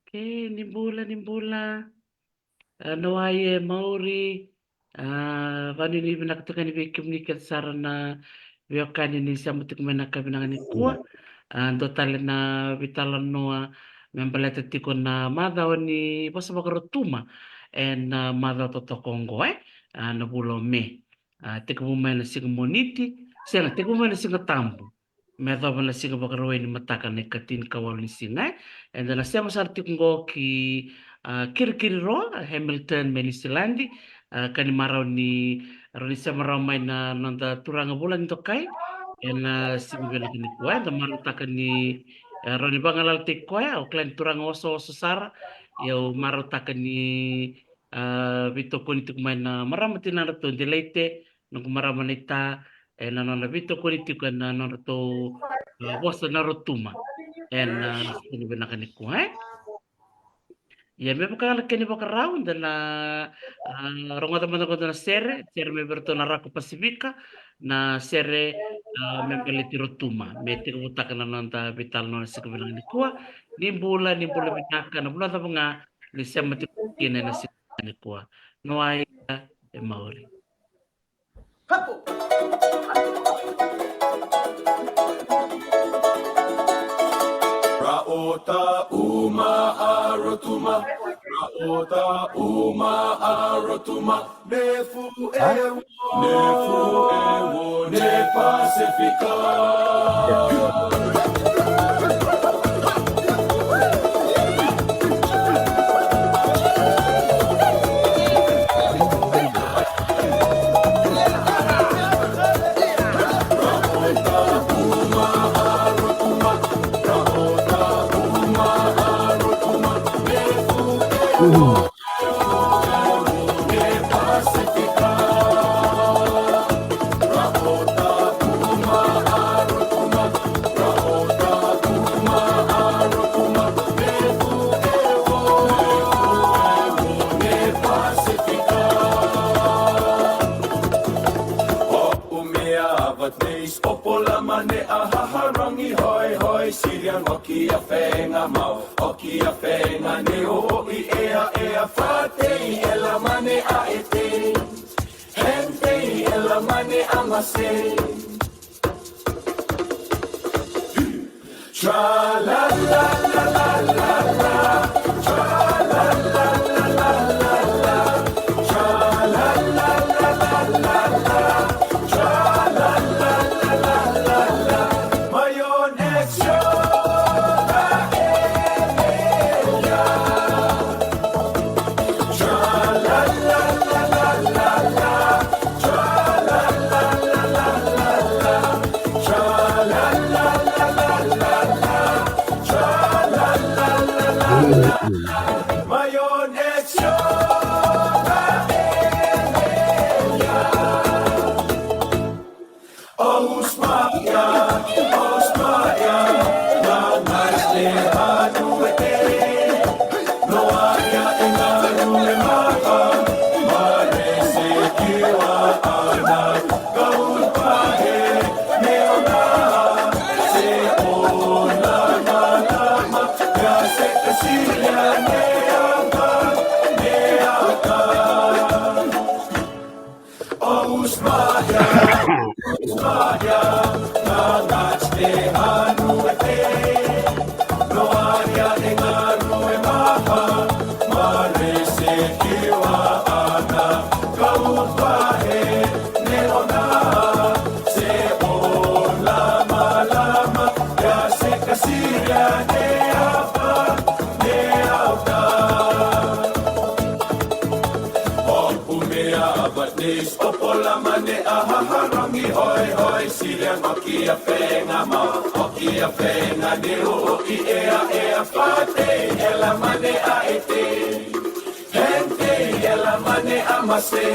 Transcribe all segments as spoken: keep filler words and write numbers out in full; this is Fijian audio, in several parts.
Okay, ni bula, ni bula. A, na wai e mauri. A, vanuinui vinaka tiko yani vei kemuni kece sara na veiwekani ni sema tiko mai na ka vinaka nikua. A, dua tale na veitalanoa me baleta tiko na macawa ni vosa vakarotuma ena macawa totoka oqo, e? A, na vula o Me. A, tekivu mai na siga Moniti, sega, tekivu mai na siga Tabu me yacova na siga Vakarauwai ni mataka na ikatinikawalu ni siga, e? Eda na sema sara tiko oqo ki, a, Kirikiriroa, Hamilton, mai Niusiladi. A, ka ni marau ni rawa ni sema rawa mai na noda turaga Vulagi Dokai ena siga vinaka nikua. Eda marautaka ni, e, rawa ni vagalalataki koya, o kila ni turaga osooso sara. Ia au marautaka ni, a, veitokoni tiko mai na marama tinadratou Delaite, noqu marama naita, ena nona veitokoni tiko ena nodratou, a, vosa na rotuma ena siga vinaka nikua, e? Ia me vaka na kena ivakarau, da na, a, rogoca mada oqo na sere, sere mai vei iratou na Rako Pasifika, na sere, a, me baleti rotuma, me tekivutaka na noda veitalanoa na siga vinaka nikua. Ni bula, ni bula vinaka, na vanua cava ga ni sema tiko kina ena siga nikua. Na wai e mauri. Raota uma a rotuma, raota uma a rotuma, ne fu e wo, ne fu e wo, ne Pasifika. Umea Avateis, Opolama ne a Haharangi, Hoihoi, Sirian, Okia, Fenga Mau, Okia, Fenga ne o i ea ea, Fatei, Elamane a Ete, Hentei, Elamane a Mase. Opolama ne a Haharangi, Hoihoi, Sirian, Okia, Fenga Mau, Okia, Fenga ne o i ea ea, Fatei, Elamane a Ete, Hentei, Elamane a Mase.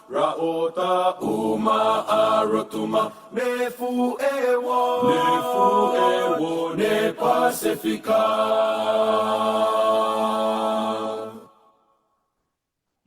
Raota uma a rotuma, me fu e wo, me fu e wo ne Pasifika.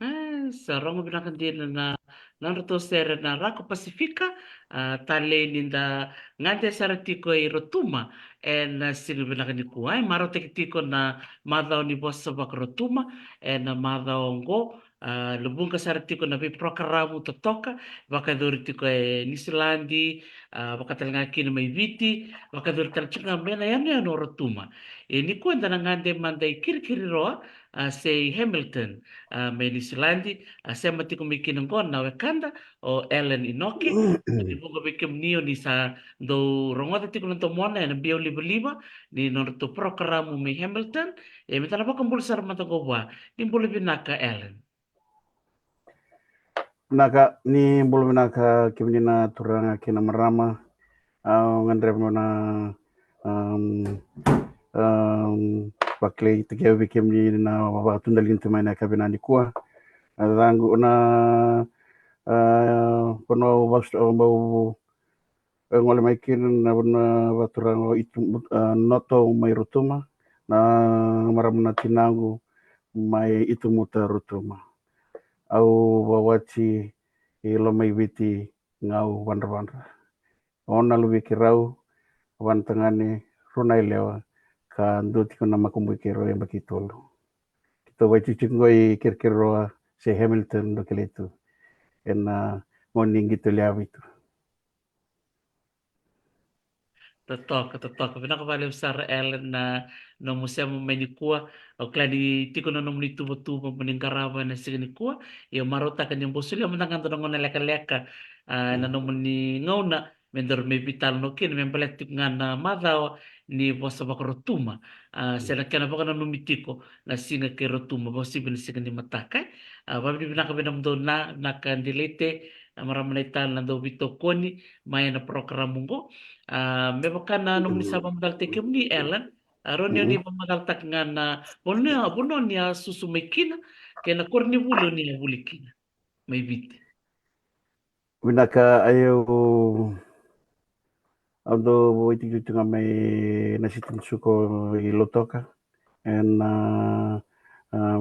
E, sa rogo vinaka dina na nodratou sere na Rako Pasifika. A, talei ni da gade sara tiko i Rotuma ena siga vinaka nikua. E marautaki tiko na macawa ni vosa vakarotuma ena macawa oqo. A, luvuqa sara tiko na veiprokaramu totoka vakayacori tiko e Niusiladi, a, vakatalega kina mai Viti, vakayacori tale tiko ga mai na yanuyanu o Rotuma. E nikua da na gade mada i Kirikiriroa, a, se i Hamilton, a, mai Niusiladi. A, sema tiko mai kina oqo na wekada o Ellen Inoke. Ni vuqa vei kemuni o ni sa dau rogoca tiko na domona ena biau livaliva ni nodratou porokaramu mai Hamilton. E me da na vakabula sara mada oqo vua. Ni bula vinaka, Ellen. Vinaka, ni bula vinaka kemuni na turaga kei na marama. Au gadreva meu na, um, um, vakilai takevi kemuni na vakatudaliga tu mai na yakavi nikua. Na caqu na, a, vanua au vasu-, au bau, e, gole mai kina na vanua vakaturaga o Itu, a, Noto mai Rotuma, na marama na tinaqu mai Itumuta, Rotuma. Au vawati i Lomaiviti, Gau, Vadravadra. Ono na luvei keirau, va na tagane, rua na yalewa, ka dua tiko na makubui keirau yabaki tolu. Keitou vaitikotiko qo i Kirikiriroa se Hamilton, dou kilai tu. Ena gauna ni qito liavi tu. Totoka, totoka. Vinaka vakalevu sara, Ellen, na nomu sema mai nikua. Au kila ni tiko na nomuni tuvatuva mo ni qarava ena siga nikua. Ia marautaka ni bau solia mada ga dua na gauna lekaleka, a, na nomuni gauna me daru mai veitalanoa kina me baleta tiko ga na macawa ni vosa vakarotuma. A, se na kena vakananumi tiko na siga kei Rotuma, vakauasivi na siga ni mataka. A, vakavinavinaka vei nomudou na, vinaka Delete, a, marama na itala na dau veitokoni mai ena porokaramu oqo. A, me vaka na nomuni sa vakamacalataki kemuni, Ellen, a, rawa ni o ni vakamacalataka ga na vanua, vanua ni a susu mai kina kei na koronivuli o ni a vuli kina mai Viti. Vinaka, au, au dau vaitikotiko ga mai na siti ni suka i Lautoka, ena, a, a,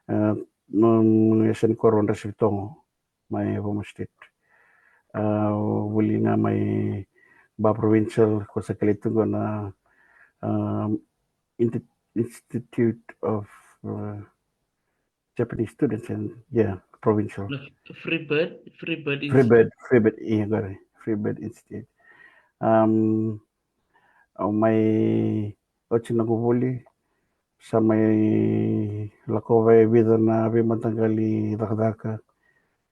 a, na yasa ni koro o Dresevitogo mai Vomoi State. A, vuli ga mai Ba Provincial, ko sa kilai tu qo na, a, Inti-, Institute of, a, Japanese Students and, yeah, Provincial. Na Freebird, Freebird Freebird, Institute. Freebird, iya, qori. Freebird Institute. Um, Au mai oti noqu vuli, sa mai lakova e vica na veimataqali cakacaka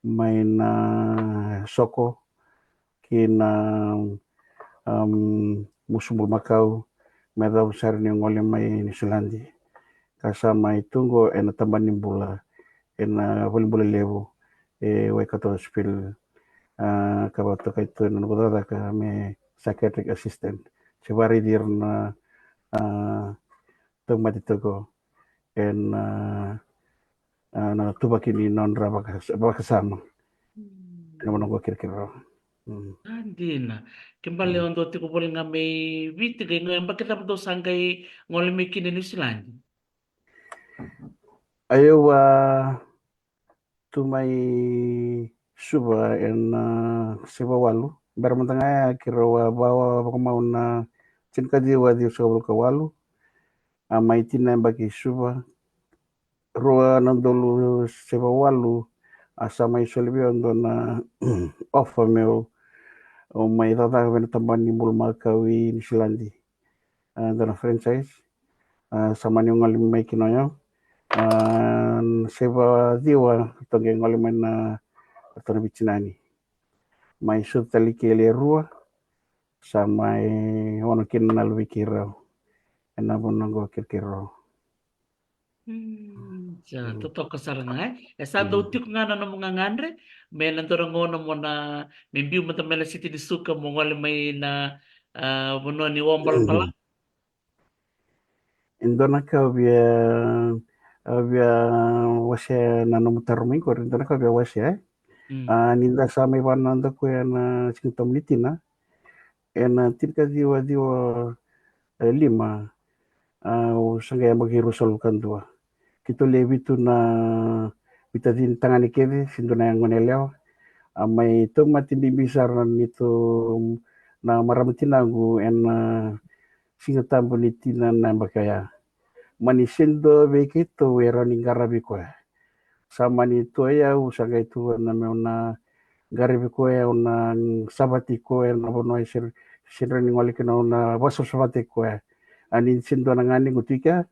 mai na Soko ki na, um, Musu Bulumakau, me yacova sara niu gole mai Niusiladi. Ka sa mai tu qo ena tabana ni bula ena valibula levu e Waikato Hospital. A, ka vakatokai tu ena noqu cakacaka me psychiatric assistant. Se varaici ira na, a, tauvimate tiko ena, a, na tuvaki ni nodra vaka-, vakasama. Ena vanua qo Kirikiriroa. Mm. A, dina. Ke bale o dou tiko voli ga mai Viti, qai qai yabaki cava dou sa qai gole mai kina Niusiladi? Au a tu mai Suva ena, a, Saiva walu. Bera mada ga ya keirau a va-, vakamau na tinikaciwa ciwasagavulu ka walu. A mai tini na yabaki Suva. Rua na udolu Saiva walu, a sa mai soli vei au e dua na offer meu, au mai cakacaka vei na tabana ni bulumakau i Niusiladi. A, dua na franchise. A, sa mani gole mai kina o yau. A, Saiva ciwa, ratou qai gole mai na, ratou na veitinani. Mai sucu tale kei Lewe Rua, sa mai ono kina na luvei keirau ena vanua qo Kirikiriroa. Mm, sa totoka sara ga, e? E sa dau tiko ga na nomu gagadre me na dua na gauna mo na, me biu mada mai na siti ni suka mo gole mai na, a, vanua ni Wabalabala? E dua na ka au via, au via wasea na nomu taro mai qori, e dua na ka au via wasea, e? Mm. A, ni da sa mai vakayaco koya na Siga Tabu ni Tina, ena tinikaciwa ciwa, e, lima, a, au sa qai yabaki ruasagavulu ka dua. Keitou lewe vitu na veitacini tagane kece, se dua na gone yalewa. A mai tauvimate bibi sara na neitou, na marama tinaqu ena Siga Tabu ni Tina na yabaki oya. Mani sega ni dua vei keitou e rawa ni qaravi koya. Sa mani tu o yau, sa qai tu na meu na qaravi koya, au na savati koya na vanua e sega, sega ni gole kina, au na vasavasavati koya. A, ni sega ni dua na ganequ tu i kea,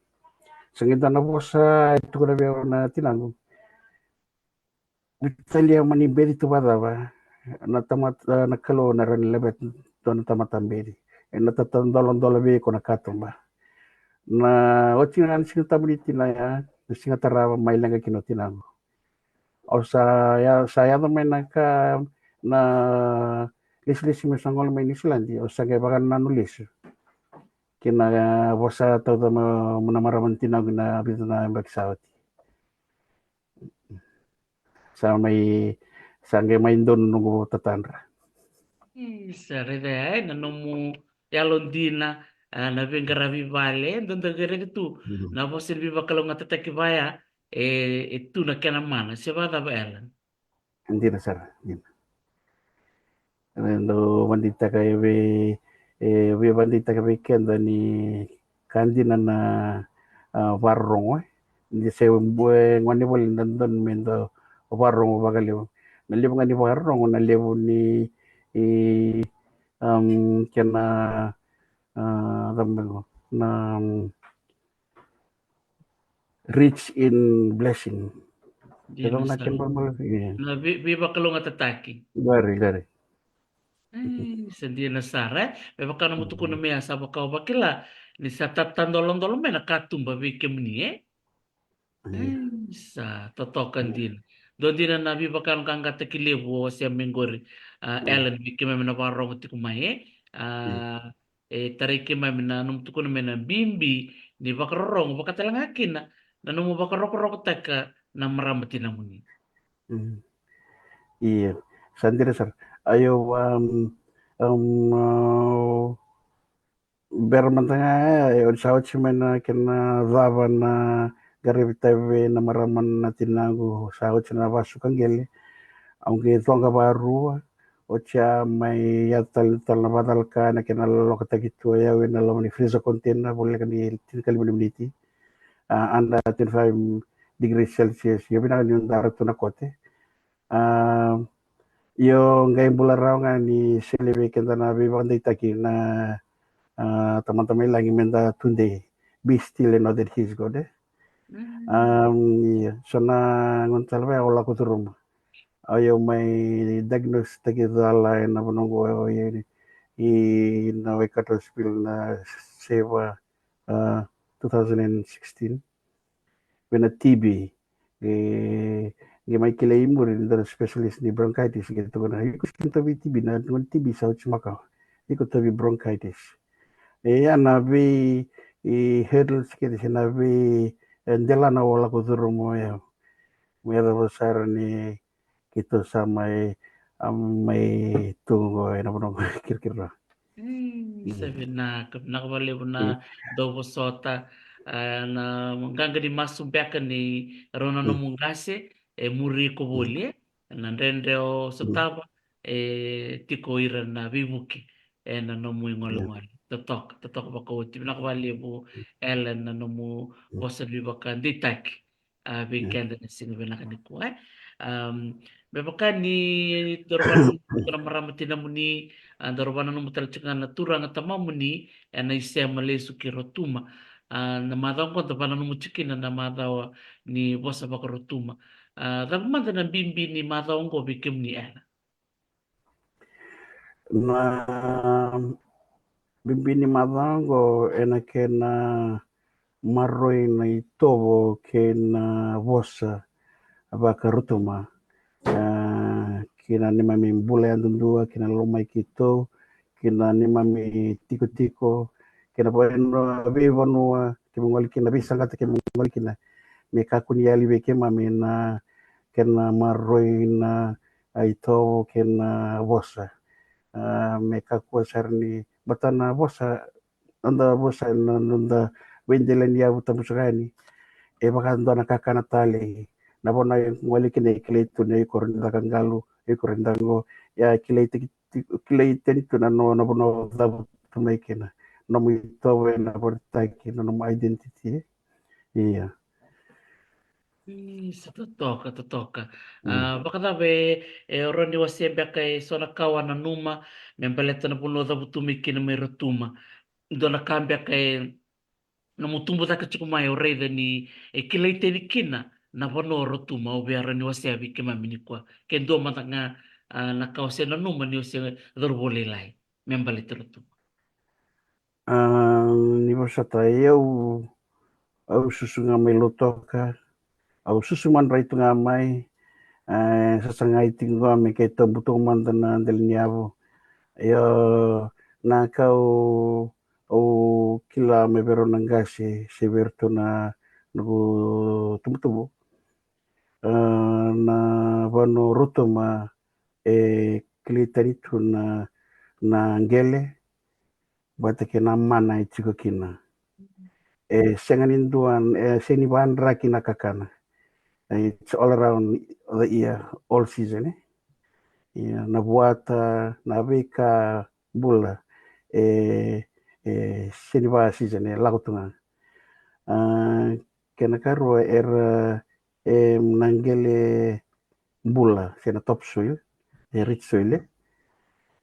sa qai dua na vosa e tukuna vei au na tinaqu. Vitalia, mani beci tu vakacava na tamata, na Kalou na rawa ni laveta dua na tamata beci? Ena tatadoladola vei iko na katuba. Na oti ga na Siga Tabu ni Tina ya, na siga tarava mai leqa kina o tinaqu. Au sa ya, sa yaco mai na ka, na lesilesi meu sa gole mai Niusiladi, au sa qai vakanananu lesu ki na vosa tauca mai na marama na tinaqu na vica na yabaki sa oti. Sa mai, sa qai mai donu noqu tatadra. Isa, raica ya, e, na nomu yalodina, a, na veiqaravi vale, dodonu qai raica tu na vosa ni veivakalougatataki vaya, e, e tu na kena mana, se vakacava, Ellen? Dina sara, dina. E dau vakadeitaka e vei, e vakadeitaka vei keda ni ka dina na, a, vakarorogo, e. Ni se bau gone voli na dodonu me da vakarorogo vakalevu. Na levu ga ni vakarorogo, na levu ni, i, am, kena, a, cava beka, na, am, rich in blessing. Dina sara. Na vei, veivakalougatataki. Qori, qori. E, sa dina sara, e? Me vaka nomu tukuna mai ya, sa vaka au vakila ni sa tatadoladola mai na katuba vei kemuni, e? E, sa totoka dina. Dua dina na veivakayaloqaqataki levu o wasea mai qori, a, Ellen, vei keimami na vakarorogo tiko mai, e? A, e tarai keimami na nomu tukuna mai na bibi ni vakarorogo, vaka tale ga kina na nomu vakarokorokotaka na marama tinamuni. Mm. Io, sa dina sara. Io, am, am, a, bera mada ga, e, oti, sa oti mai na kena cava na qaravi tavi vei na marama na tinaqu, sa oti na vakasuka qele. Au qai coqa vakarua, oti a mai yaco tale, tale na vakacalaka, na kena lolokataki tu o yau ena loma ni freezer container voleka ni tinikalima na miniti. A, under twenty-five degrees Celsius, io vinaka niu dara tu na kote. A, io qai bula rawa ga ni soli vei keda na veivakadeitaki na, a, Tamada mai lagi me da tudei. Be still and know that he is God, e? Mm. Um, ia, so na gauna tale vaya au lako curuma. Au, au mai diagnose taki cala ena vanua qo, au, i, i na Waikato Hospital na Seva, uh, two thousand and sixteen. Vei na T B. E, qai mai kilai i muri ni dua na specialist ni bronchitis, qai tukuna, iko sega ni tauvi T B, na, na T B sa oti makawa. Iko tauvi bronchitis. E, ia na vei, e, hurdles kece se na vei, e, delana au lako curuma o yau. Me yacova sara ni keitou sa mai, a, mai tu qo ena vanua qo, Kirikiriroa. Mm, sa vinaka, vinaka vakalevu na dau vosota, a, na qaqa ni masu beka ni rau na nomu qase, e muri iko voli, e. Na dredre o sotava, e tiko ira na veivuke ena nomu igole. Totoka, totoka vakaoti. Vinaka vakalevu, Ellen, na nomu vosa ni veivakadeitaki, a, vei keda na siga vinaka nikua, e. Um, me vaka ni daru vakananuma tiko na marama tinamuni, a, daru vakananuma tale tiko ga na turaga tamamuni ena isema lesu ki Rotuma. A, na macawa qo da vakananuma tiko kina na macawa ni vosa vakaRotuma. A, cava mada na bibi ni macawa qo vei kemuni, Ellen? Na bibi ni macawa qo ena kena maroroi na itovo kei na vosa vakaRotuma. A, kina neimami bula yadudua, kina loma i keitou, kina neimami tikotiko, kina vei, veivanua keimami gole kina, veisaqata keimami gole kina. Me kakua ni yali vei keimami na kena maroroi na, a, itovo kei na vosa. A, me kakua sara ni, baleta na vosa, noda vosa, na, noda veidelaniyavu tabu saka yani, e vaka dua na kakana talei. Na vanua e gole kina e kilai tu ni o iko rawa ni caka qalu, o iko rawa ni caka qo, ia e kilai tiko, kilai tani tu na, na vanua o cavutu mai kina. Nomu itovo ena vakaraitaki na nomu identity. Ia. Isa, totoka, totoka. A, vakacava e, e rawa ni wasea beka eso na ka o a nanuma me baleta na vanua o cavutu mai kina mai Rotuma? Dua na ka beka e nomu tubu cake tiko mai o raica ni e kilai tani kina na vanua o Rotuma, o via rawa ni wasea vei keimami nikua? Ke dua mada ga, a, na ka o se nanuma ni o se cauravou lailai me baleti Rotuma. A, ni vosota, au, au susu ga mai Lautoka, au susu madrai tu ga mai, e, sasagai tiko ga me keitou butuka mada na delaniyavu. Io, na ka au, au kila mai vei rau na qase, se vei iratou na noqu tubutubu. A, na vanua o Rotuma e kilai tani tu na, na qele, vata kei na mana e tiko kina. E sega ni dua, e sega ni vakadraki na kakana. It's all around the year, all season, e. Ia, na vuata, na veika bula, e, e sega ni va season, e lako tu ga. A, kena karua era, e, na qele bula, se na topsoil, e, rich soil, e.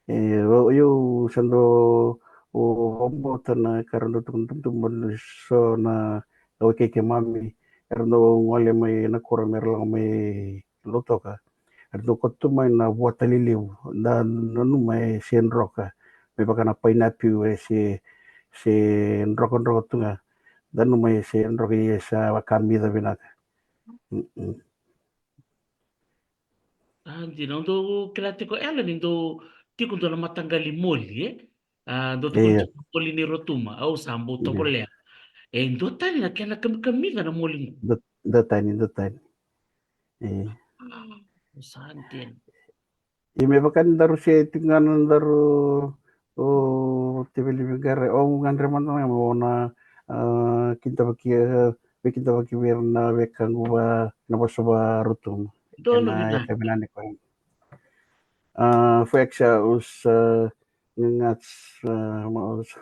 E, o, io, sa dau, o, o, vakabauta na ka ra dau tukuna, tukuna, tukuna, so na, na wekai keimami, era dau gole mai Nakura me ra lako mai Lautoka. Era dau kauta tu mai na vuata lelevu, da nanuma e se droka, me vaka na painapiu e se, se drokadroka tu ga. Da nanuma e se droka, ia sa vakamica vinaka. Mm-mm. A, dina, au dau kila tiko, Ellen, ni dau tiko dua na mataqali moli, e? A, dau tukuna tiko moli ni Rotuma, au sa bau tovolea. E dua tani na kena kamikamica na moli qo. Dua, dua tani, dua tani. E. A, sa dina. Ia me vaka ni daru se tiko ga na daru, o, teveli veiqaravi, au gadreva mada ga meu na, a, kidavaki, e, veikidavaki vei ira na wekaqu va, na vosa vaRotuma. Donu. Ena vinaka. Yakavi nikua. A, foyaksi a usa, ngats, a, ma usa,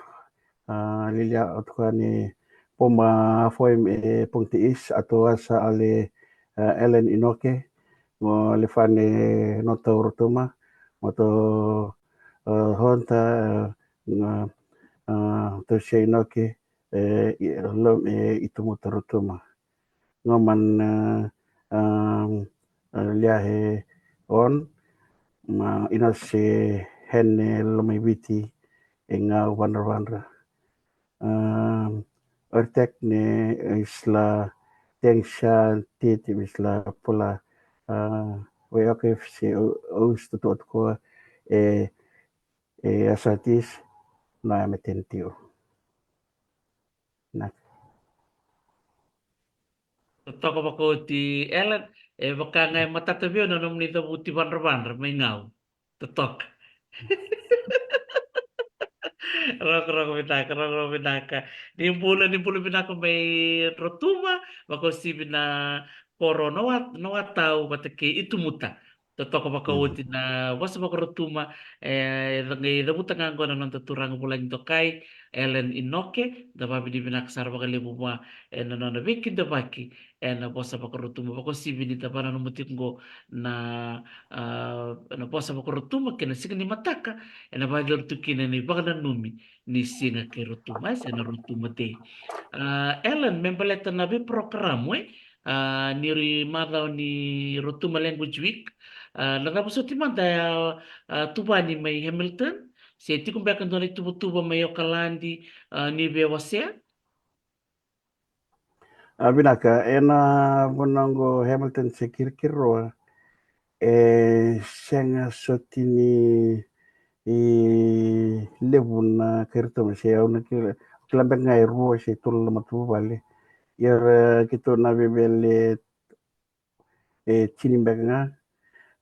a, lilia atu ka ni poma foim e pongti is atu asa ale, a, Ellen Inoke, mo le fane no tau Rotuma, mo to, a, honta, a, ah, Tosia Inoke, eh, i, lo, eh, Itumuta Rotuma. Ngoman, eh, um, eh, Liahe On, ma Inose Hene Lomaiviti, e Ngau Vadravadra. Um, Ortek ne Isla Tengsha Titi Isla Pula, uh, we okay se us to to ko e e asatis na me tentiu. Na. Totoka vakaoti, Ellen, e vaka ga e matata vei au na nomuni cavuti Vadravadra mai Ngau. Totoka. Rokoroko vinaka, rokoroko vinaka. Ni bula, ni bula vinaka mai Rotuma, vakauasivi na koro na wa, na watau vata kei Itumuta. Totoka vakaoti na vosa vakaRotuma, e, e qai cavuta ga oqo na noda turaga vulagi dokai, Ellen Inoke, da vavinavinaka sara vakalevu vua ena nona veikidavaki ena vosa vakaRotuma, vakauasivi ni da vananuma tiko oqo na, ah, na vosa vakaRotuma kei na siga ni mataka, ena vakayacori tu kina na ivakananumi ni siga kei Rotuma, e, se na Rotuma Day. Ah, Ellen, me baleta na veiporokaramu, e, ah, ni ri macawa ni Rotuma Language Week, ah, na cava soti mada, ah, ah, tuvani mai Hamilton, se tiko beka dua na ituvatuva mai Okaladi, ah, ni via wasea? A, vinaka, ena vanua oqo Hamilton se Kirokiroa, e sega soti ni, e, levu na kai Rotuma, se au na kila, kila beka ga e rua se tolu na matavuvale. Ia, e, keitou na vevele e tini beka ga.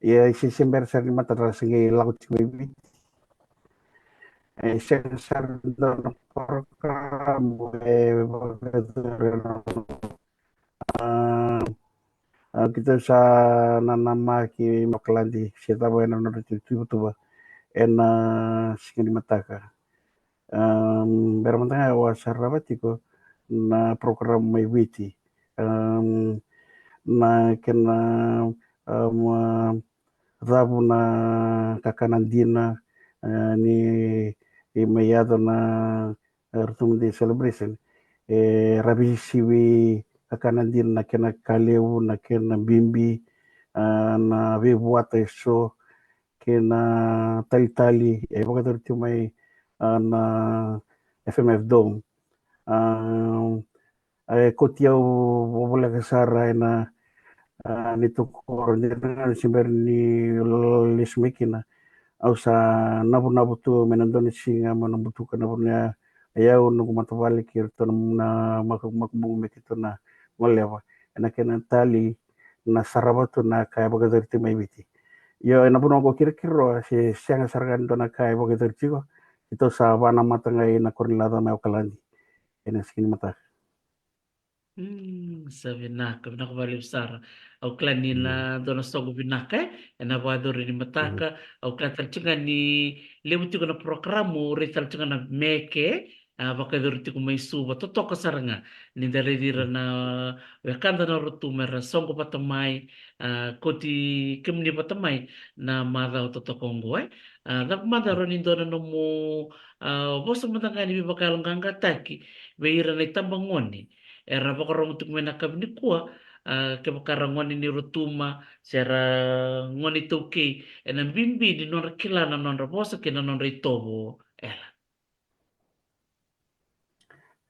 Ia, e se, se bera sara ni matata ra se qai lako tiko mai Viti. E sega sara dua na porokaramu e vakayacori ena, a, a, keitou sa nanamaki mai Okaladi se cava ena nodra tu, tuvatuva ena siga ni mataka. Am, bera mada ga au a sarava tiko na porokaramu mai Viti. Am, na kena, am, a, cavu na kakana dina, a, ni, ni mai yaco na, a, Rotuma Day celebration. E, ra veisisivi kakana dina, na kena ka levu, na kena bibi, a, na veivuata eso, kei na talitali e vakayacori tiko mai, a, na F M F Dome. A, e kauti au voleka sara ena, a, neitou koro, dina ga se bera ni lesu mai kina. Au sa navunavu tu me na dua na siga meu na butuka na vanua, e, au, noqu matavuvale kei iratou na, na makubuqu me keitou na goleva. Ena kena tali na sarava tu na ka e vakayacori tiko mai Viti. Io, ena vanua oqo Kirokiroa, se sega sara ga ni dua na ka e vakayacori tiko, keitou sa vanamata ga ina koro ni laca mai Okaladi ena siga ni mataka. Mm, sa vinaka, vinaka vakalevu sara. Au kila ni na dua na soqo vinaka, e, ena vakayacori ni mataka. Au kila tale tiko ga ni levu tiko na porokaramu, raica tale tiko ga na meke, a, vakayacori tiko mai Suva, totoka sara ga ni da raici ira na wekada na Rotuma era soqo vata mai, a, kauti kemuni vata mai na macawa totoka oqo, e. A, cava mada e rawa ni dua na nomu, a, vosa mada ga ni veivakayaloqaqataki vei ira na itabagone era vakarogo tiko mai na yakavi nikua, a, kevaka ra gone ni Rotuma se ra gone iTaukei, ena bibi ni nodra kila na nodra vosa kei na nodra itovo, Ellen.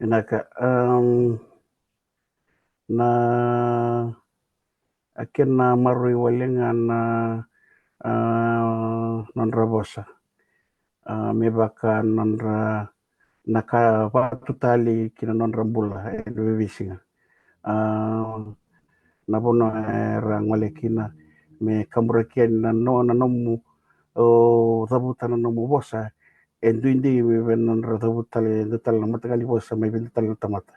Vinaka, am, na, a, kena maroroi wale ga na, a, nodra vosa, a, me vaka nodra, na ka vatu tale ki na nodra bula ena veisiga. A, na vanua era gole kina, me kaburaki yani na no, na nomu, o, cavuta na nomu vosa, e duidui vei na nodra cavuta tale e dua tale na mataqali vosa mai vei dua tale na tamata.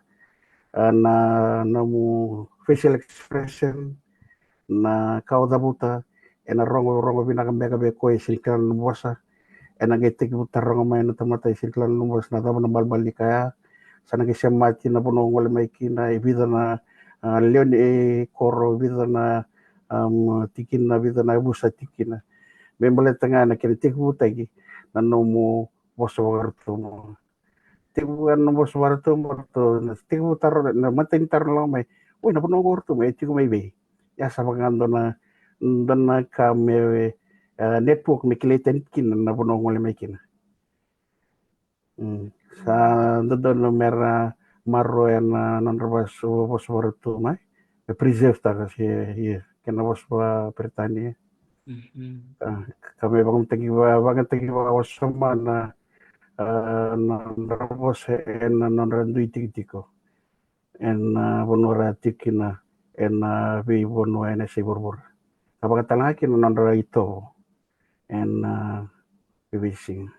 A, na nomu facial expression, na ka o cavuta, ena rogo, rogo vinaka beka vei koya e sega ni kila na nomu vosa. Ena qai tekivu taroga mai na tamata e sega ni kila na nomu vosa na cava na balebale ni ka ya. Sa na qai semati na vanua o gole mai kina, e vica na, a, lewe ni, e, koro, e vica na, am, tikina, e vica na yavusa tikina. Me baleta ga na kena tekivutaki na nomu vosa vakaRotuma. tekivu ga na vosa vaRotuma, ratou na tekivu taro, na matai ni taro na lako mai. Oi, na vanua qo Rotuma, e tiko mai vei? Ia sa vaka ga dua na, dua na ka me, e, network me kilai tani kina na vanua gole mai kina. Mm. Sa dodonu mera maroroya na nodra vosa, vosa vaRotuma, me preserve taka se, ia, kena vosa vaPeritania. Mhm. A, ka me vakamataki va-, vakamataki vakawasoma na, a, nodra vosa ena nodra dui tikotiko. Ena vanua ra tiko kina, ena veivanua ena yasai vuravura. Ka vaka tale ga kina na nodra itovo ena, a, veiveisiga.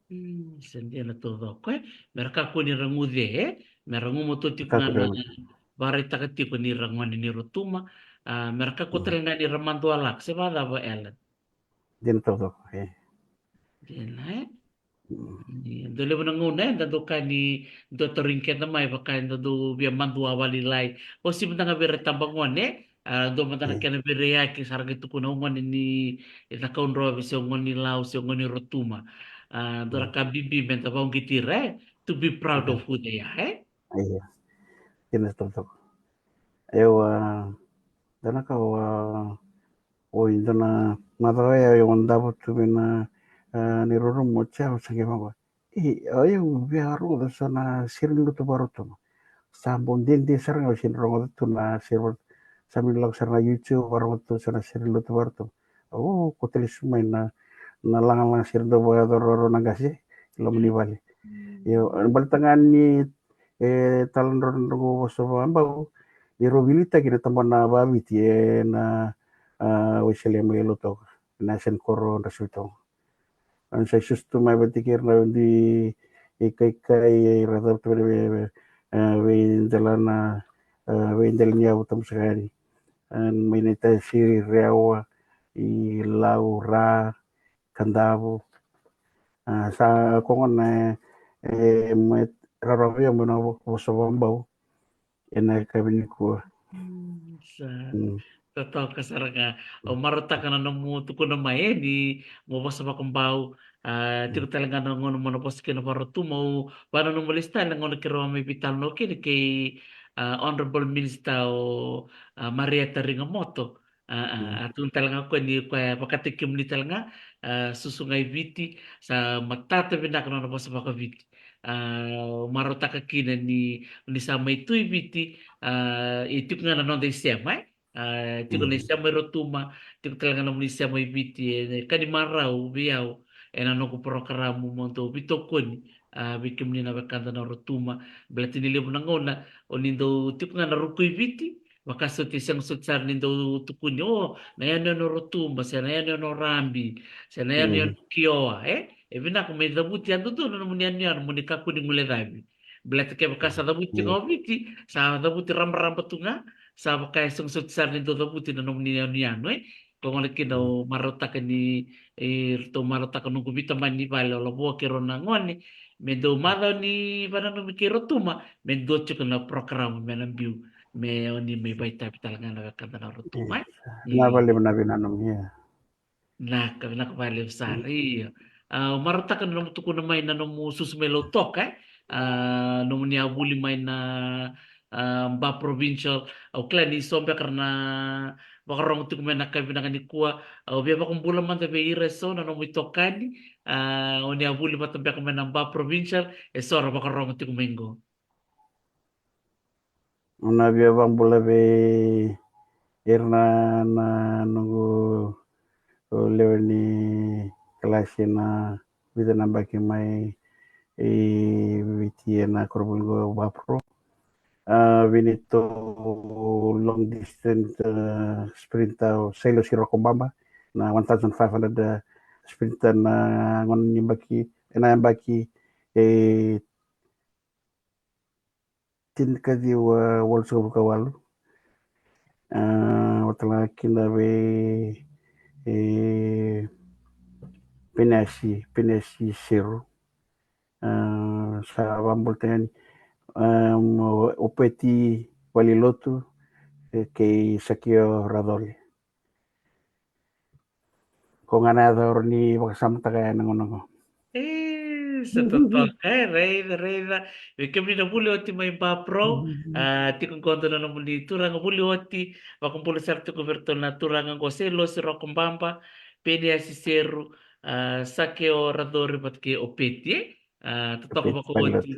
Mm, sa dina taucoko, e. Mera kakua ni ra guce, e. Mera gumatua tiko ga na, kakua ni ra guce, vakaraitaka tiko ni ra gone ni Rotuma. A, mera kakua, mm, tale ga ni ra madua lako, se vakacava, Alan? Dina taucoko, e. Dina, e. Mm. Ni dau levu na gauna, e, da dau kaya ni dua tarogi keda mai, vaka eda dau via madua vakalailai. O sivi mada ga vei ira tabagone, e. A, dua mada na, mm, kena veiraiyaki, sa ra qai tukuna, o gone ni, e, Cakaudrove, se o gone ni Lau, se o gone ni Rotuma. A, dua na, mm, ka bibi meda vakauqeti ira, e. To be proud, mm, of who they are, e. Io. Dina taucoko. Io, a, dua na ka, a, o i dua na macawa ya, o i davo tu mai na, a, ni roro mo tia, o sa qai vaqo. E, o yau via rogoca so na sere ni lotu vaRotuma. Sa bau dede sara ga au sega ni rogoca tu na sere vaRotuma. Sa mai lako sara na YouTube, varogoca tu so na sere ni lotu vaRotuma. O, ko tale su mai na, na lagalaga sere dau vakayacora rau na qase i loma ni vale. Mm. Io, baleta ga ni, e, taladro na noqu vosa vakabau, ni rau vilitaki na tabana vakaviti ena, a, Wesele mai Lautoka, na yasa ni koro Drasivitogo. Au sa susu tu mai vata kei ira na veikaikai, ira cavuta mai na vei, vei, e, veidelana, e, veidela ni yavu tabu saka yani. E, mai na iTaisiri, Rewa, i Lau, Ra, Kadavu. A, sa koya gona, e, e, mai rarawa vei au mai na vo-, vosa vakabau ena yakavi nikua. Mm, sa, mm, totoka sara ga. Au marautaka na nomu tukuna mai, e, ni mo vosa vakabau. A, tiko, mm, tale ga na gauna mo na vosa kina vaRotuma, au vakananuma lesu tale na gauna keirau a mai veitalanoa kina kei, a, Honourable Minister o, a, Marieta Rigamoto. A, a, mm, a tukuna tale ga o koya ni o koya e vakataki kemuni tale ga, a, susu ga i Viti, sa matata vinaka na nona vosa vakaviti. A, marautaka kina ni, ni sa mai tu i Viti, a, e tiko ga na noda isema, e? A, tiko na, mm, isema i Rotuma, tiko tale ga na nomuni isema i Viti, e, e ka ni marau vei au, ena noqu porokaramu mo dau veitokoni, a, vei kemuni na wekada na Rotuma, baleta ni levu na gauna, o ni dau tiko ga na ruku i Viti, vaka soti, sega soti sara ni dau tukuni, o, na yanuyanu o Rotuma, se na yanuyanu o Rabi, se na yanuyanu, mm, o Kioa, e? E vinaka me cavuti yadudua na nomuni yanuyanu mo ni kakua ni guilecavi. Baleta kevaka sa cavuti, mm, ga o Viti, sa cavuti rabaraba tu ga, sa vaka e sega soti sara ni dau cavuti na nomuni yanuyanu, e? Koya gona kina, mm, au marautaka ni, e, ratou marautaka noqu veitamani vale, o Lavoa kei rau na gone, me dau macawa ni vakananumi kei Rotuma, me dua tiko na porokaramu me na biu, me o ni mai vakaitavi tale ga na wekada na Rotuma, e? Io. Na, mm, vale, na veinanumi, io. Naka, vinaka vakalevu sara, mm, io. A, au marautaka na nomu tukuna mai na nomu susu mai Lautoka, e? A, nomuni a vuli mai na, a, Ba Provincial. Au kila ni so beka ra na vakarogo tiko mai na yakavi vinaka nikua. Au via vakabula mada vei ira eso na nomu itokani. A, o ni a vuli vata beka mai na Ba Provincial, eso ra vakarogo tiko mai qo. Au na via vakabula vei ira na, na noqu lewe ni kalasi na vica na yabaki mai i Viti ena koronivuli qo Ba Pro. A, vei neitou long distance, a, sprinter o Sailosi Rokobaba, na one thousand five hundred, a, sprinter na gauna ni yabaki, ena yabaki e tinikaciwa walusagavulu ka walu. A, vata ga kina vei, e, Penesi, Penesi Seru. A, sa vakabula tale yani, a, o Peti Valilotu, e, kei Sakio Racoli. Ko ga na yaca au rawa ni vakasamataka ena gauna qo. E, Sa totoka, e, raica, raica. Vei kemuni na vuli oti mai Ba Pro, a, tiko qo dua na nomuni turaga vuli oti, vakabula sara tiko vei iratou na turaga qo, Seilosi Rokobaba, Peniasi Seru, a, Sakeo Racori vata kei Opeti, e? A, totoka vakaoti.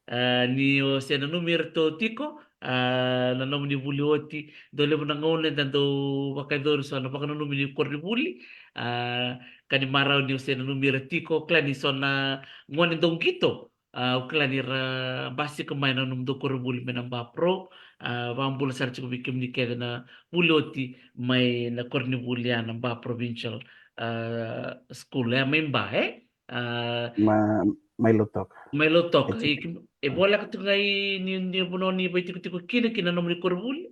A, ni o se nanumi iratou tiko, a, na nomuni vuli oti, dau levu na gauna eda dau vakayacori so na vakananumi ni koronivuli, a, ka ni marau ni o se nanumi ira tiko, kila ni so na gone dau qito, a, au kila ni ra basika mai na nomudou koronivuli mai na Ba Pro, a, vakabula sara tiko vei kemuni kece na vuli oti mai na koronivuli ya na Ba Provincial, a, School, e, mai Ba, e? A, Ma, mai Lautoka. Mai Lautoka. E, e voleka tiko ga i ni, ni vanua ni vaitikotiko kina, kina nomuni koronivuli?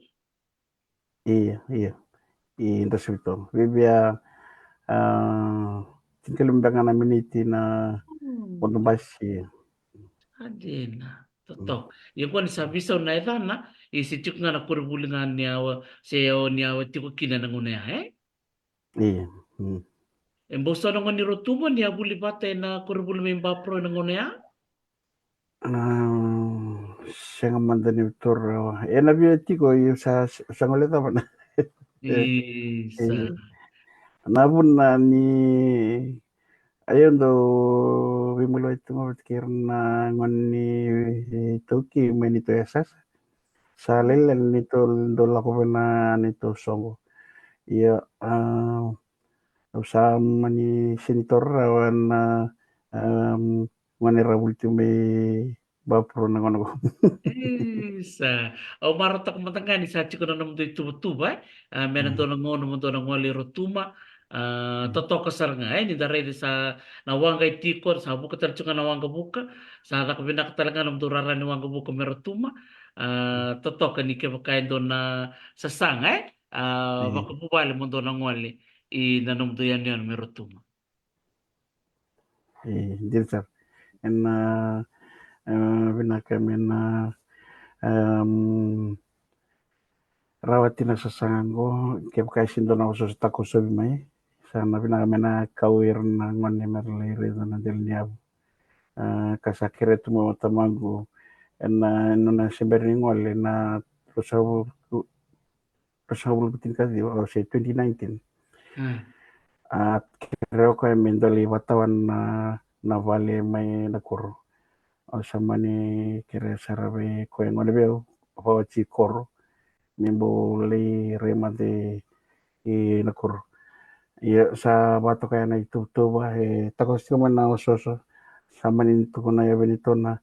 Ia, ia. I Dress Victor. Vivia, a, tinikalume beka na miniti na vodo basi. A dina. Totoka. Ia qo ni sa visau na yacana, i se tiko ga na koronivuli ga ni awa, se o ni awa tiko kina na gauna ya, e? Ia. E bau so na gone ni Rotuma ni a vuli vata ena koronivuli mai Ba Pro ena gauna ya? A, sega mada ni vitora. Ena via tiko, io sa, sa gole cava na. Isa. Na vuna ni, a, io dau veimaliwai tu ga vata kei ira na gone ni, e, iTaukei mai neitou yasayasa. Sa lailai neitou dau lako vei na neitou soqo. Ia, a, au sa mani senitor rawa na, a, gone ra vuli tu mai Ba Pro na gauna qo. Isa. Au marautaka mada ga ni sa tiko na nomudou ituvatuva, e? A, me na dua na gauna mo dou na gole i Rotuma. A, totoka sara ga, e? Ni da raica sa na waqa e tiko, sa vuka tale tiko ga na waqavuka. Sa caka vinaka tale ga na nomudou rara ni waqavuka mai Rotuma. A, totoka ni kevaka e dua na sasaga, e? A, vakavuvale mo dou na gole i na nomudou yanuyanu mai Rotuma. E, dina sara. Ena, e, vinaka me na, em, rawati na sasaga qo, kevaka e sega ni dua na osooso takosovi mai, sa na vinaka me na kau ira na gone me ra lai raica na dela ni yavu. A, ka sa kerea tu mai o tamaqu, ena, ena nona se bera ni gole na ruasagavulu, ruasagavulu ka tinikaciwa, o se twenty nineteen. A, kerea o koya me dua lai vakatawan na, na vale mai Nakuru. Au sa mani kerea sara vei koya gone vei au, vakawati koro, me bau lai rai mada i Nakuru. Ia sa vakatoka ya na ituvatuva, e takoso tiko mai na osooso, sa mani tukuna ya vei neitou na,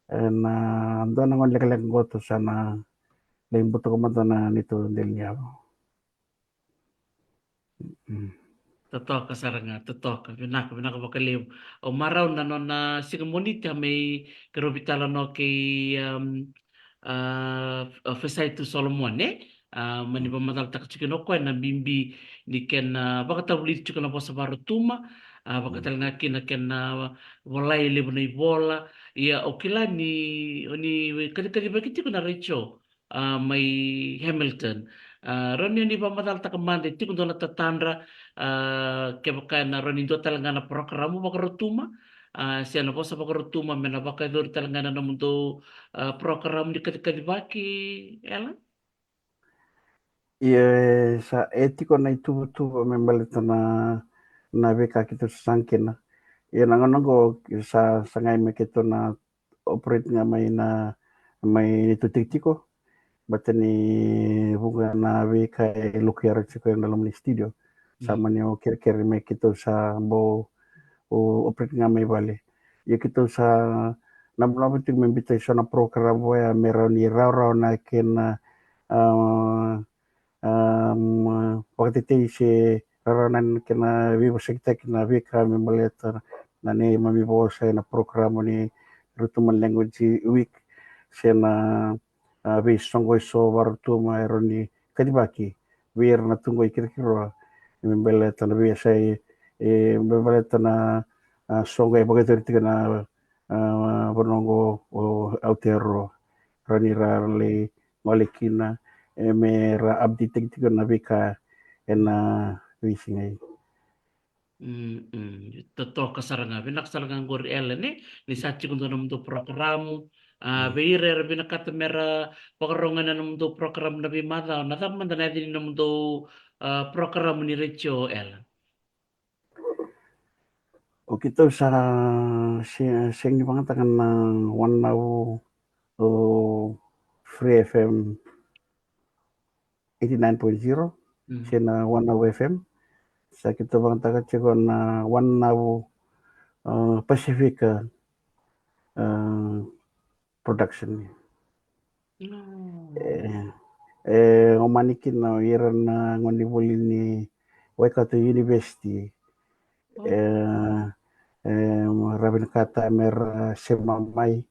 ena dua na gone lekaleka qo tou sa na lai butako mada na neitou dela ni yavu. Totoka sara ga, totoka, vinaka, vinaka vakalevu. Au marau na nona siga Moniti a mai keirau veitalanoa kei, um, a, a Fesaitu Solomone, e? A, mani vakamacalataka tiko kina o koya na bibi ni kena vakatavulici tiko na vosa vaRotuma, a, vakatalega kina kena volai e levu na ivola. Ia, au kila ni, o ni kacikacivaki tiko na retio, a, mai Hamilton. A, rawa ni o ni vakamacalataka mada, e tiko dua na tatadra, a, kevaka ena rawa ni dua talega na parokaramu vakaRotuma, a, se na vosa vakaRotuma, me na vakayacori talega na nomudou, a, parokaramu ni kacikacivaki, Ela? Ia, e sa, e tiko na ituvatuva me baleta na, na veika keitou sasaga kina. Ia na gauna qo sa sagai me keitou na operate ga mai na, mai neitou tikotiko. Baleta ni vuqa na veika e lukuyara tiko ena loma ni studio. Sa mani o kerekere me keitou sa bau operate ga mai vale. Ia keitou sa namanama tiko me biuta eso na program vaya me rawa ni rawarawa na kena, a, a, vakatetei se rawarawa na kena veivosakitaki na veika me baleta na neimami vosa ena program ni Rotuma Language Week, se na, a, veisoqo eso vaRotuma e rawa ni kacivaki vei ira na tu qo i Kirokiroa, me baleta na veiyasai, e, me baleta na, a, soqo e vakayacori tiko na, a, vanua qo o Aotearoa. Rawa ni ra lai gole kina, e, me ra update-taki tiko na veika ena veisiga. Mm, mm. Totoka sara ga, vinaka sara ga qori Ellen, e? Ni sa tiko dua na nomudou porokaramu, a, vei ira era vinakata mera vakarogo ena nomudou porokaramu na veimacawa, na cava mada na yaca ni nomudou, a, porokaramu ni retio, Ellen? O keitou sa se-, sega ni vakayagataka na One Now, o, Free F M eighty-nine point zero, se na One Now F M. Sa keitou vakayagataka tiko na One Now, a, Pacifica, a, Production. E, e, o mani kina o ira na gone ni vuli ni Waikato University. E, e, ra vinakata mera sema mai,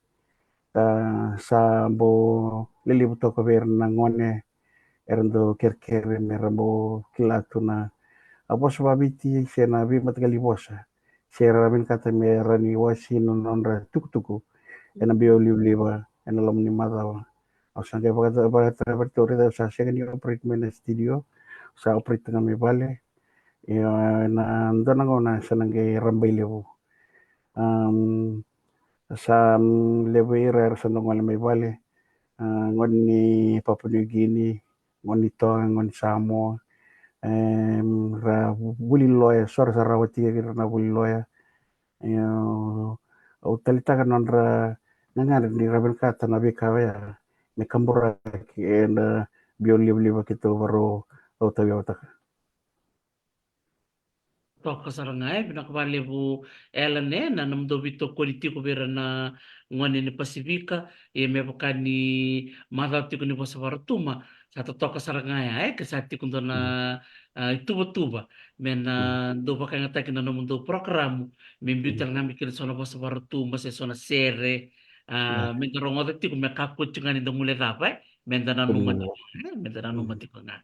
a, sa bau lelevu toka vei ira na gone era dau kerekere mera bau kila tu na, a, vosa vakaViti se na veimataqali vosa. Se ra vinakata me rawa ni wasi na nodra tukutuku ena biau livaliva ena loma ni macawa. Au sa qai vaka-, vakayagataka vei iratou, au sa sega ni operate mai na studio, sa operate ga mai vale. Io, ena dua na gauna sa na qai rabailevu. Am, sa, am, levu ira era sa dau gole mai vale. A, gone ni Papua New Guinea, gone ni Toga, gone ni Samoa. Em, ra vuli loya, so ra sa rawa tiko kina na vuli loya. Io, au taleitaka nodra gagadre ni ra vinakata na veika oya me kaburaki ena biau livaliva keitou vakarau tauyavutaka. Toka sara ga, e, vinaka vakalevu Ellen, e, na nomudou veitokoni tiko vei ira na gone ni Pasifika, ia me vaka ni macawa tiko ni vosa vakarotuma, sa totoka sara ga ya, e, ke sa tiko dua na, a, ituvatuva me na dau vakayagataki na nomudou porokaramu me biu tale ga mai kina so na vosa vakarotuma se so na sere, a, me da rogoca tiko me kakua tiko ga ni da guilecava, e. Me da nanuma tiko, e, me da nanuma tiko ga.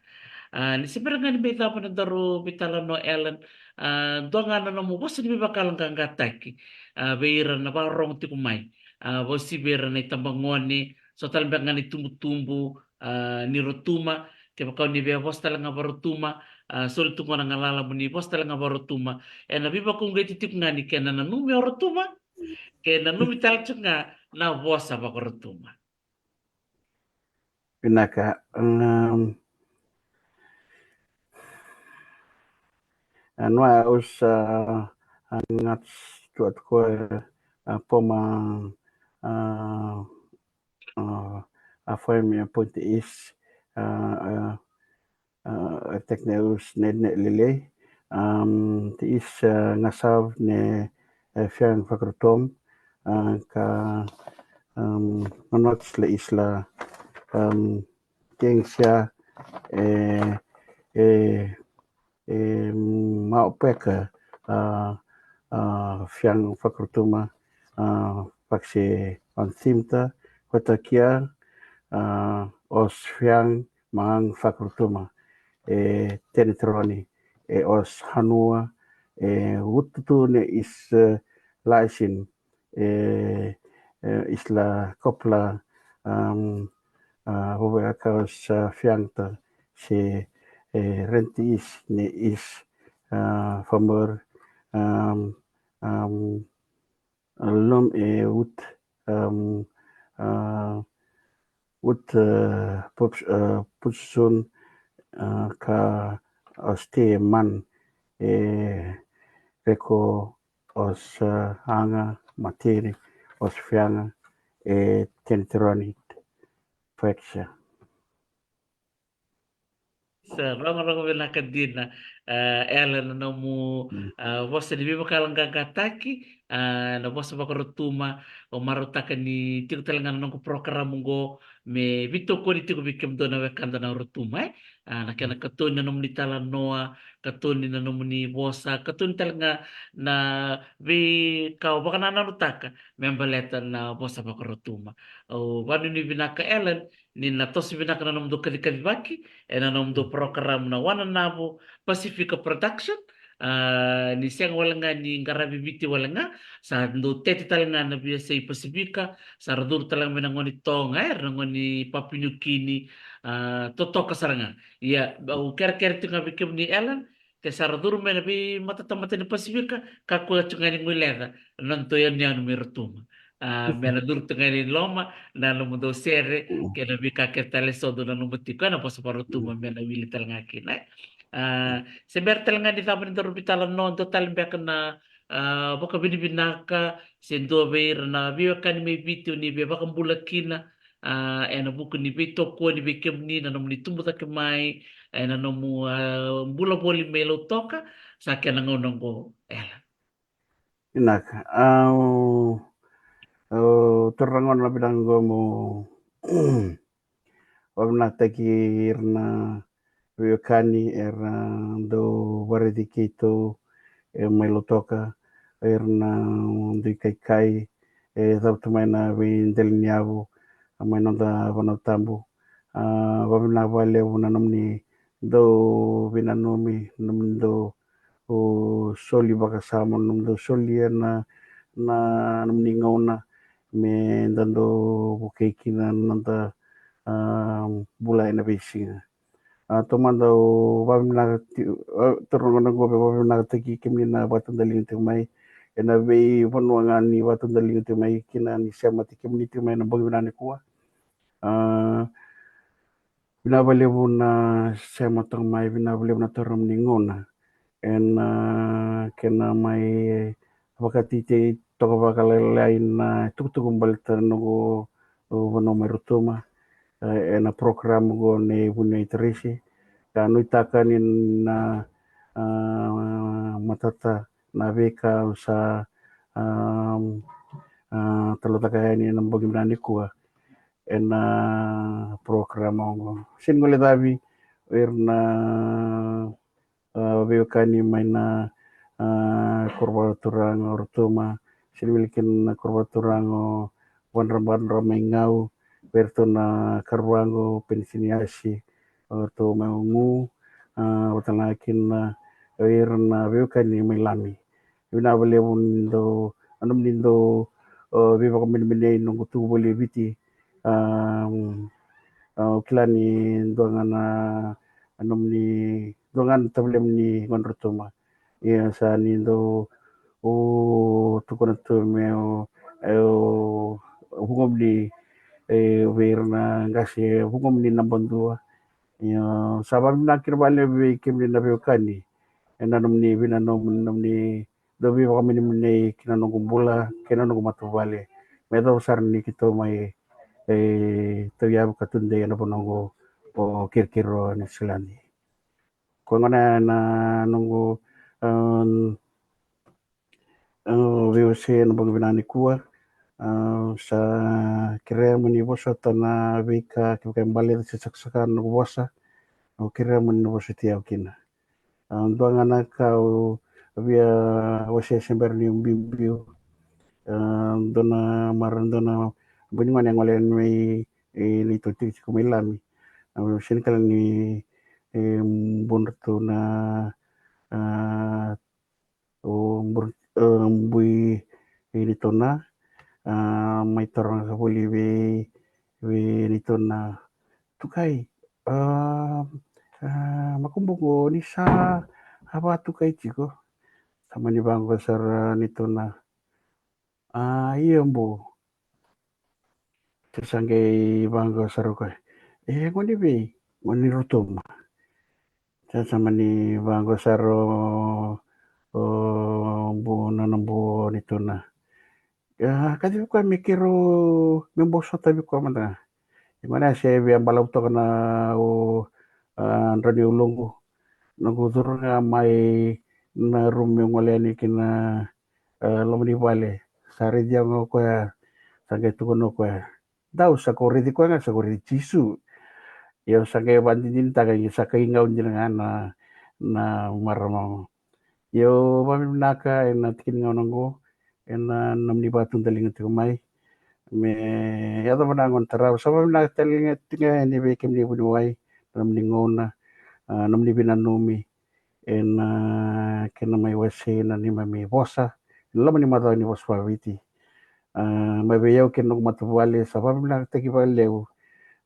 A, ni se bera ga ni mai cava na daru veitalanoa Ellen, a, dua ga na nomu vosa ni veivakayaloqaqataki, a, vei ira na vakarorogo tiko mai, a, vakauasivi ira na itabagone, so tale beka ga na itubutubu, a, ni Rotuma, kevaka o ni via vosa tale ga vaRotuma, a, soli tu qo na galala mo ni vosa tale ga vaRotuma, ena veivakauqeti tiko ga ni kena nanumi o Rotuma, ke nanumi tale tiko ga na vosa vakaRotuma. Vinaka. Um, a, noa, au sa, a, gat tu atu ko, a, poma, a, a, a foim e pointi is, a, a, a, tekne us ne, ne lelei. Um, te is, a, gasav ne, e, fiang fakrutom, a, ka, um, nonots le isla, um, kengsia, e, e, e, maopeka, a, a, fiang fakrutuma, a, fakse on simta, kotakia, a, os fiang, Magang fakrutuma, e Teniteroni, e os hanua, e ututu ne is, e, laisin, e, e isla kopla, um, a, vovea ka os, a, fiangta, se, e, renti is, ne is, a, famor, um, um, Lom e ut, um, a, ut, a, pup-, a, putsun, a, ka os te man, e, reko os, a, anga materi, os fianga, e, Teniteroni, feksa. Sa rogorogo vinaka dina, a, Ellen, na nomu, a, vosa ni veivakayaloqaqataki, a, na vosa vakarotuma, o marautaka ni tiko tale ga na noqu porokaramu oqo, me veitokoni tiko vei kemudou na wekada na rotuma, e? A, na kena katoni na nomuni talanoa, katoni na nomuni vosa, katoni tale ga na veika o vakanananutaka, me baleta na vosa vakarotuma. Au vanuinui vinaka, Ellen, ni na toso vinaka na nomudou kacikacivaki, ena nomudou porokaramu na Wananavu Pasifika Production. A, ni sega wale ga ni qaravi Viti wale ga, sa dou tete tale ga na veiyasai Pasifika, sa ra curu tale ga mai na gone ni Toga, e, na gone ni Papua New Guinea, a, totoka sara ga. Ia, au kerekere tiko ga vei kemuni, Ellen, ke sa ra curu mai na veimatatamata ni Pasifika, kakua tu ga ni guileca na nodatou yanuyanu mai Rotuma. A, me na curu tu ga ni loma na nomudou sere kei na veika kece tale so dou nanuma tiko ena vosa vaRotuma me na wili tale ga kina. A, se bera tale ga ni cava ni daru veitalanoa, dua tale beka na, a, vakavinavinaka se dua vei ira na veiwekani mai Viti o ni veivakabula kina, a, ena vuku ni veitokoni vei kemuni na nomuni tubu cake mai ena nomu, a, bula voli mai Lautoka, sa kena gauna oqo, Ela. Vinaka. Au, au taura na gauna vinaka oqo meu vakavinavinakataki ira na veiwekani era dau vakaraici keitou e mai Lautoka, ira na dui kaikai e cavuta mai na veidela ni yavu mai noda vanua tabu. A, vakavinavinaka vakalevu na nomuni dau veinanumi, nomuni dau soli vakasama, nomuni dau solia na, na nomuni gauna me da dau vukei kina na noda, a, bula ena veisiga. A, taumada au vakavinavinaka ti-, a, taura na gauna oqo meu vakavinavinakataki kemuni na vakatudaliga tiko mai ena veivanua ga ni vakatudaliga tiko mai kina, ni semati kemuni tiko mai ena bogi vinaka nikua. A, vinaka vakalevu na sema toka mai, vinaka vakalevu na taura nomuni gauna ena kena mai vakateitei toka vakalailai na itukutuku baleta na noqu vanua mai Rotuma, e, ena program oqo nei Vuniwai Tarisi. Ka nuitaka ni na, a, matata na veika au sa, a, a, talaucaka yani ena bogi vinaka nikua ena program oqo. Sega ni guilecavi o ira na, a, veiwekani mai na, a, koro vakaturaga o Rotuma, sega ni wili kina na koro vakaturaga o Vadrabadra mai Gau, vei iratou na karuvaqu o Penisini Asi, o ratou mai Ogu, a, vata ga kina o ira na veiwekani mai Lami. Vinaka vakalevu ni dau, a, nomuni dau, a, veivakamenemenei noqu tuku voli e Viti. A, a, au kila ni dua ga na, a, nomuni, dua ga na tavalemu ni gone Rotuma. Ia sa ni dau, o, tukuna tu meu, e, o, vugomuni, e, vei ira na qase, vugomuni naba dua. Ia sa vakavinavinaka kina vakalevu vei kemuni na veiwekani ena nomuni veinanumi, nomuni dau veivakamenemenei ki na noqu bula kei na noqu matavuvale. Me yacova sara ni keitou mai, e, tauyavu ka tudei ena vanua oqo o Kirikiriroa, Niusiladi. Koya gona na noqu, a, a, veiwasei ena bogi vinaka nikua. A, sa kerea mo ni vosota na veika kevaka e baleta se sakasaka na noqu vosa. Au kerea mo ni na vosoti au kina. A, dua ga na ka au via wasea se bera niu biubiu. A, dua na marama, dua na bui ni gone e gole yani mai, e, neitou tikotiko mai Lami. Au sega ni kila ni, e, bui ratou na, a, o bui, e, bui, e, neitou na, a, mai taroga voli vei, vei neitou na, tukai, a, a, makubuqu, ni sa, a, vakatukai tiko. Sa mani vaqo sara neitou na, a, io bu. Sa qai vaqo sara o koya, e, gone vei? Gone Rotuma. Sa, sa mani vaqo sara o, o bu, nona bu neitou na. A, kacivi koya me keirau, me bosota vei koya mada. E gone se via balavu toka na, o, a, drau ni uloqu. Noqu curu ga mai na rumu meu gole yani ki na, a, loma ni vale. Sa raici au ga o koya, sa qai tukuna o koya, dau sa ko raici koya ga, sa ko raici Jisu. Ia au sa qai vakadinadinataka ni sa kai gau dina ga na, na marama. Ia au vakavinavinaka ena tiki ni gauna oqo ena nomuni vakatudaliga tiko mai. Me yacova na gauna tarava, sa vakavinavinaka tale ga tiko yani vei kemuni vuniwai, na nomuni gauna, a, nomuni veinanumi ena kena mai wasei na neimami vosa ena loma ni macawa ni vosa vakaViti. A, mai vei au kei na noqu matavuvale, sa vakavinavinakataki vakalevu,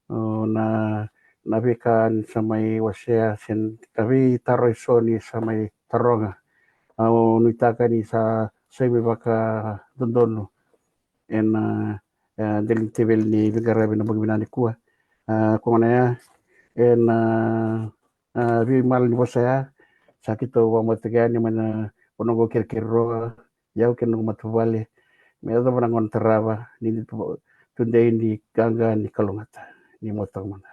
o, na na veika ni sa mai wasea se na veitaro eso ni sa mai taroga. Au nuitaka ni sa sai mai vakadodonu ena, e, dela ni teveli ni veiqaravi na bogi vinaka nikua. A, ko gona ya ena, a, veimala ni vosa ya sa keitou vakamacataki yani mai na vanua qo Kirikiriroa, yau kei na noqu matavuvale, me yacova na gauna tarava ni tu-, tudei ni qaqa ni kalougata. Ni motoka mada.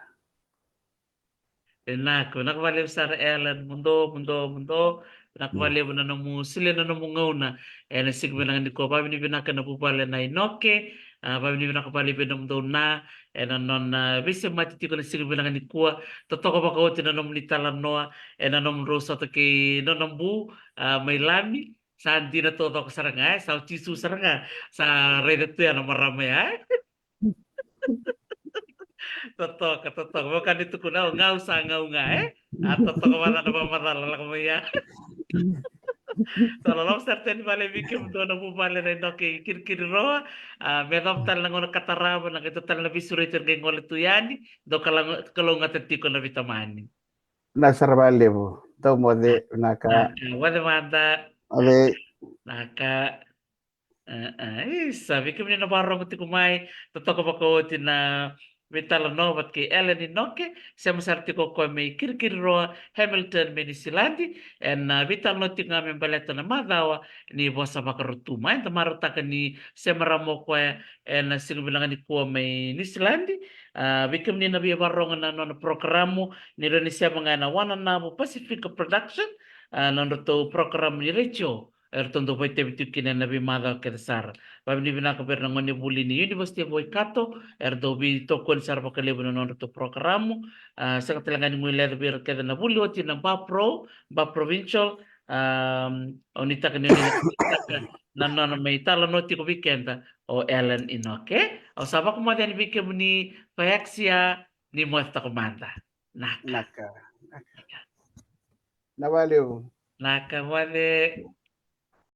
Vinaka, vinaka vakalevu sara Ellen, muduo, muduo, muduo. Vinaka vakalevu na nomu solia na nomu gauna ena siga vinaka nikua. Vakavinavinaka na vuvale na Inoke, a, vakavinavinaka vakalevu vei nomudou na ena nona veisemati tiko na siga vinaka nikua. Totoka vakaoti na nomuni talanoa ena nomudrau sota kei nona bu, a, mai Lami. Sa dina taucoko sara ga, e, sa o Jisu sara ga sa raica tu ya na marama ya, e. Totoka, totoka. Vaka ni tukuna, o gau sa gau ga, e. A, totoka vata na vakamacala lako mai ya. Sa loloma sara tale ni vale vei kemudou na vuvale na Inoke i Kirikiriroa. A, me yacova tale na gauna ka tarava, na qai dua tale na veisureti era qai gole tu yani. Dou kalougata tiko na veitamani. Vinaka sara vakalevu. Dou moce, vinaka. Vinaka, moce mada. Moce. Vinaka. A, a, isa, vei kemuni na vakarorogo tiko mai, totoka vakaoti na veitalanoa vata kei Ellen Inoke, sema sara tiko o koya mai Kirikiriroa, Hamilton, mai Niusiladi, ena, a, veitalanoa tiko ga me baleta na macawa ni vosa vakarutuma. Eda marautaka ni se marama o koya ena siga vinaka nikua mai Niusiladi. A, vei kemuni na via vakarorogo na nona porokaramu, ni rawa ni sema ga ena Wananavu Pacific Production, a, nodratou porokaramu ni retio eratou dau vakaitavi tiko kina ena veimacawa kece sara. Vakavinavinaka vei ira na gonevuli ni University of Waikato, era dau veitokoni sara vakalevu na nodratou porokaramu. A, sega tale ga ni guileca vei ira kece na vuli oti na Ba Pro, Ba Provincial, a, au nuitaka ni o ni na, na nona mai talanoa tiko vei keda o Ellen Inoke. Au sa vakamoce yani vei kemuni, Paexia, ni moce toka mada. Naka. Naka. Naka. Na valevu. Naka, moce.